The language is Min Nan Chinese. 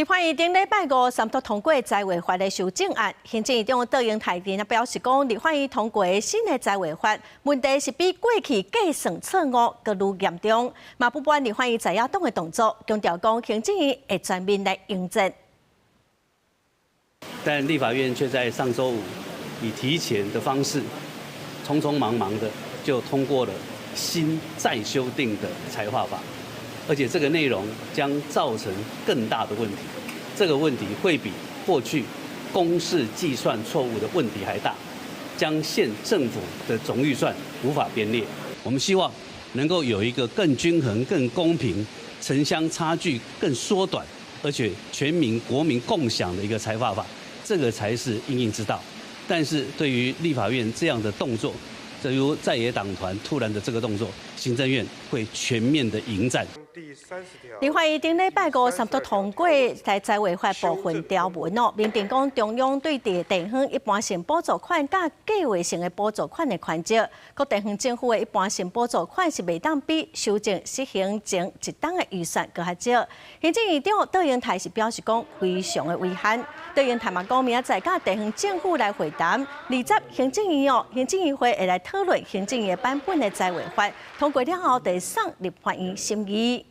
立法院頂禮拜五三讀通過災劃法的修正案，行政院長卓榮泰表示講，立法院通過新的災劃法，問題是比過去計算錯誤閣愈嚴重，嘛不滿立法院在野黨的動作，強調講行政院會全面來迎戰。但立法院卻在上週五以提前的方式，匆匆忙忙的就通過了新再修訂的財劃法。而且這個內容將造成更大的問題，這個問題會比過去公式計算錯誤的問題還大，將縣政府的總預算無法編列。我們希望能夠有一個更均衡、更公平、城鄉差距更縮短，而且全民國民共享的一個財劃法，這個才是因應之道。但是對於立法院這樣的動作，這如在野黨團突然的這個動作，行政院會全面的迎戰。立法院頂禮拜五三讀通過在災劃法部分條文哦，明定講中央對地方一般性補助款佮計劃性的補助款的權責，各地方政府的一般性補助款是袂當比修正實行前一冬的預算閣較少。行政院長卓榮泰是表示講非常的遺憾。卓榮泰嘛講明仔載佮地方政府來會談，20行政院哦，行政院會會來討論行政院版本的災劃法，通過了後，得送立法院審議。